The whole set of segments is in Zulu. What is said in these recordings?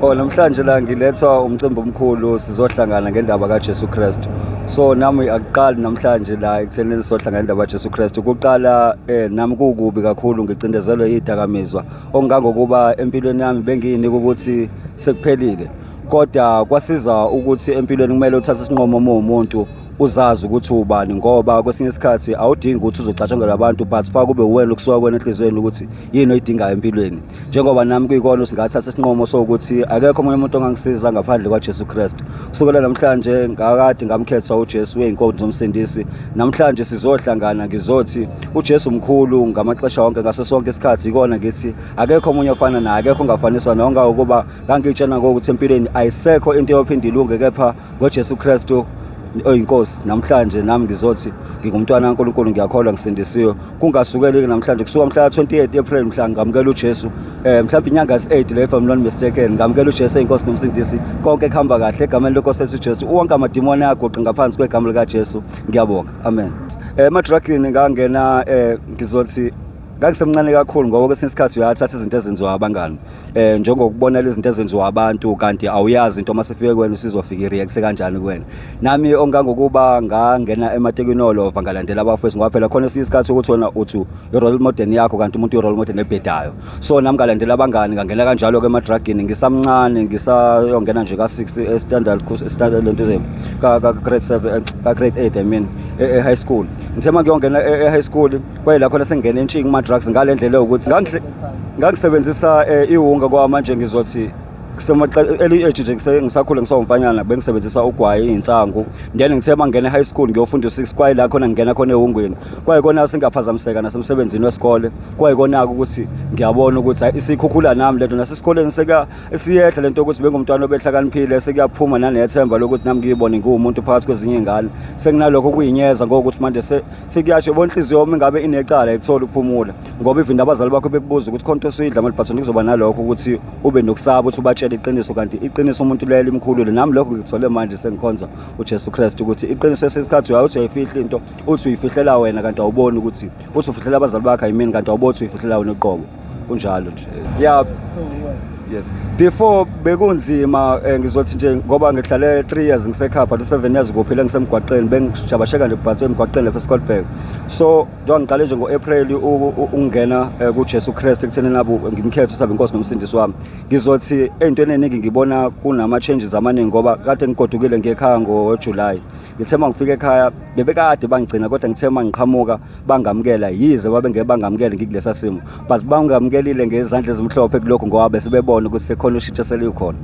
Oh, namhlanje la ngilethwa umcimbi omkhulu, sizohlangana ngendaba kaJesu Kristu. So nami akuqali namhlanje la ekutheni sizohlangana ngendaba kaJesu Kristu. Kuqala nami kukubi kakhulu, ngicindezelwe idakamizwa ongangokuba empilweni yami bengiyinika ukuthi sekuphelile. Kodwa kwasiza ukuthi empilweni kumele uthathe isinqumo uma uwumuntu, uzazi ukuthi ubani, ngoba kwesinye isikhathi awudingi ukuthi uzocatshangelwa abantu, but faka kube uwena okusuka kuwena enhliziyweni ukuthi yini oyidingayo empilweni. Njengoba nami kuyikona ukuthi ngathatha isinqumo sokuthi akekho omunye umuntu ongangisiza ngaphandle kwaJesu Kristu. Kusukela namhlanje ngakade ngamkhetha uJesu weyinkonzo zomsindisi. Namhlanje sizohlangana, ngizothi uJesu mkhulu ngamaxesha wonke, ngaso sonke isikhathi. Ikona ngithi akekho omunye ofana naye, akekho ongafaniswa naye, ongakuba ngangitshena ngokuthi empilweni ayisekho into eyophinda ilunge kepha ngoJesu Kristu oyinkosi. Namhlanje nami ngizothi ngingumntwana kaNkulunkulu, ngiyakholwa, ngisindisiwe. Kungasukeli namhlanje, kusuka mhla 28 April mhla ngamukela uJesu, mhlawumbe inyanga ezi-8 le, if I'm not mistaken, ngamukela uJesu eyinkosi nomsindisi. Konke kuhamba kahle egameni lenkosi ethu uJesu. Wonke amadimoni ayaguqa ngaphansi kwegama likaJesu. Ngiyabonga, amen. Emadrugini ngangena, ngizothi ngangisemncane kakhulu, ngoba kwesinye isikhathi uyathatha izinto ezenziwa abangani, njengokubonela izinto ezenziwa abantu, kanti awuyazi into uma sefike kuwena usizofika i-react kanjani kuwena. Nami ongangokuba ngangena ematekinolova, ngalandela abafowethu, ngoba phela khona esinye isikhathi ukuthi wena uthi i-role model yakho, kanti umuntu i-role model ebhedayo. So nami ngalandela abangani, ngangena kanjalo-ke emadragini ngisamncane, ngisayongena nje ka-6 standard, standard lento ka-grade 7, ka-grade 8, I mean, e-high school. Ngithe uma ngiyongena e-high school, kwayila khona sengingena entshingi kuma-drugs ngale ndlela yokuthi ngangisebenzisa iwunga. Kwamanje ngizothi early age nje, ngisakhula, ngisawumfanyana, bengisebenzisa ugwayi, iy'nsangu. Then ngithe uma ngingena e-high school ngiyofunda u-six, kwaye la khona ngingena khona ewungweni, kwaye kona sengiyaphazamiseka nasemsebenzini wesikole. Kwaye kona-ke ukuthi ngiyabona ukuthi hhayi, isikhukhula nami lento nasesikoleni seka isiyehla lento yokuthi bengumntwana obehlakaniphile, sekuyaphuma nanethemba lokuthi nami ngiyibone ngiwumuntu phakathi kwezinye iy'ngane. Senginalokho kuyinyeza ngokuthi manje sekuyasho bona inhliziyo uma ingabe inecala ikuthola ukuphumula, ngoba even abazali bakho bekubuza ukuthi khona into osuyidla manje, but kuzoba nalokho ukuthi ube nokusaba ukuthi ubatshele iqiniso, kanti iqiniso umuntu lelo imkhulule. Nami lokho ngikuthole manje sengikhonza uJesu Kristu, ukuthi iqiniso esikhathi uyathi uyayifihla into, uthi uyifihlela wena, kanti awuboni ukuthi uthi ufihlela abazali bakho, I mean, kanti awuboni ukuthi uyifihlela wena uqobo. Kunjalo nje, yeah. Yes, before bekunzima, ngizothi nje ngoba ngihlale 3 years ngisekhaya, but 7 years kuphela ngisemgwaqeni, bengijabasheka nje, but emgwaqeni lapha eScottsburg. So njengoba ngiqale nje ngo-April ukungena kuJesu Kristu ekutheni nabo ngimkhethe ukuthi abe inkosi nomsindisi wami, ngizothi ey'ntweni ey'ningi ngibona kunama-changes amaningi, ngoba kade ngigodukile ngiye ekhaya ngoJuly. Ngithe uma ngifika ekhaya bebekade bangigcina, kodwa ngithe uma ngiqhamuka bangamukela, yize babengeke bangamukele ngikulesa simo, but bangamukelile ngezandla ezimhlophe kulokhu, ngoba bese bebona ukuthi sekhona ushintsho selikhona.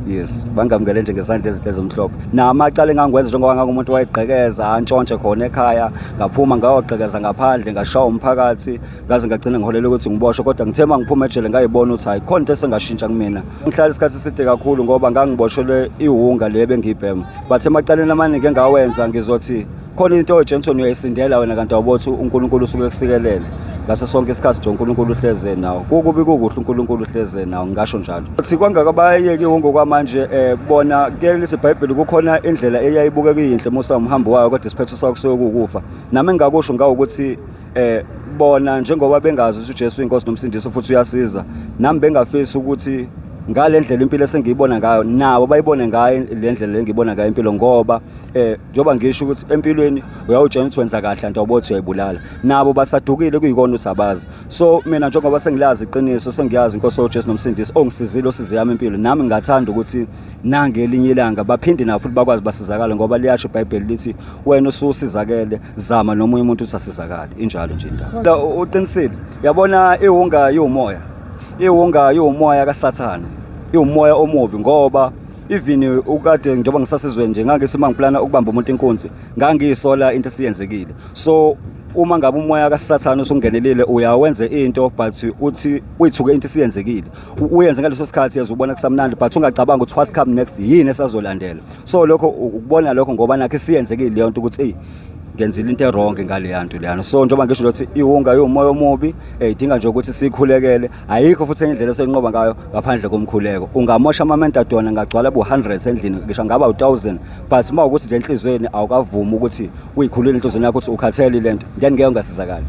Yes, bangamukele nje ngezandla ezinhle ezimhlophe. Namacala engangikwenza, njengoba ngangumuntu wayegqekeza antshontshe khona ekhaya, ngaphuma ngayogqekeza ngaphandle, ngashawa umphakathi, ngaze ngagcina ngiholela ukuthi ngiboshwe. Kodwa ngithe uma ngiphuma ejele ngayibona ukuthi hayi, khona into esengashintsha kumina. Ngihlala isikhathi eside kakhulu ngoba ngangiboshelwe iwunga le bengiyibhema, but emacaleni amaningi engawenza, ngizothi khona into ojenson uyayisindela wena, kanti awubothi uNkulunkulu usuke ekusikelele ngaso sonke isikhathi nje. uNkulunkulu uhleze nawo, kukubi kukuhle, uNkulunkulu uhleze nawo, ngingasho njalo. Thi kwangakabayeki ngokwamanje, bona kuyelisa iBhayibheli, kukhona indlela eyayibukeka iyinhle musa umhambo wayo, kodwa isiphetho sakho kusuke kuwukufa. Nami engingakusho ngawukuthi bona njengoba bengazi ukuthi uJesu uyinkosi nomsindisi futhi uyasiza, nami bengafisa ukuthi ngale ndlela impilo esengiyibona ngayo nabo bayibone ngayo le ndlela engiyibona ngayo impilo, ngoba njengoba ngisho ukuthi empilweni uyawutshela ukuthi wenza kahle, anti awubothi uyayibulala. Nabo basadukile, kuyikona ukuthi abazi. So mina njengoba sengilazi iqiniso, sengiyazi inkosi uJesu nomsindisi ongisizile, osize yami impilo, nami ngingathanda ukuthi nangelinye ilanga baphinde nabo futhi bakwazi basizakale, ngoba liyasho iBhayibheli lithi wena ususizakele, zama nomunye umuntu uthi asizakale. Injalo nje indaba. Uqinisile, yabona, iwunga iwumoya, iwunga iwumoya kaSathane, iwumoya omubi, ngoba even ukade njengoba ngisasizweni nje, ngangithi uma ngiplana ukubamba umuntu inkunzi ngangiyisola into esiyenzekile. So uma ngabe umoya kaSathane usungenelile, uyawenze into, but uthi uyithuke into isiyenzekile, uyenze ngaleso sikhathi yazi ubona kusamnandi, but ungacabanga ukuthi what come next, yini esazolandela. So lokho ukubona lokho ngoba nakho isiyenzekile leyo nto, ukuthi ey, ngenzile into e-wrong ngale nto leyana. So njengoba ngisho ukuthi iwunga iwumoya omubi, idinga nje ukuthi sikhulekele. Ayikho futhi enye indlela esiyinqoba ngayo ngaphandle komkhuleko. Ungamosha ama-methadone ngagcwala bu-hundreds endlini, ngisho ngaba u-1000, but uma ukuthi nje enhliziyweni awukavumi ukuthi uyikhulule enhliziyweni yakho ukuthi ukhathele le nto, then ngeke ungasizakali.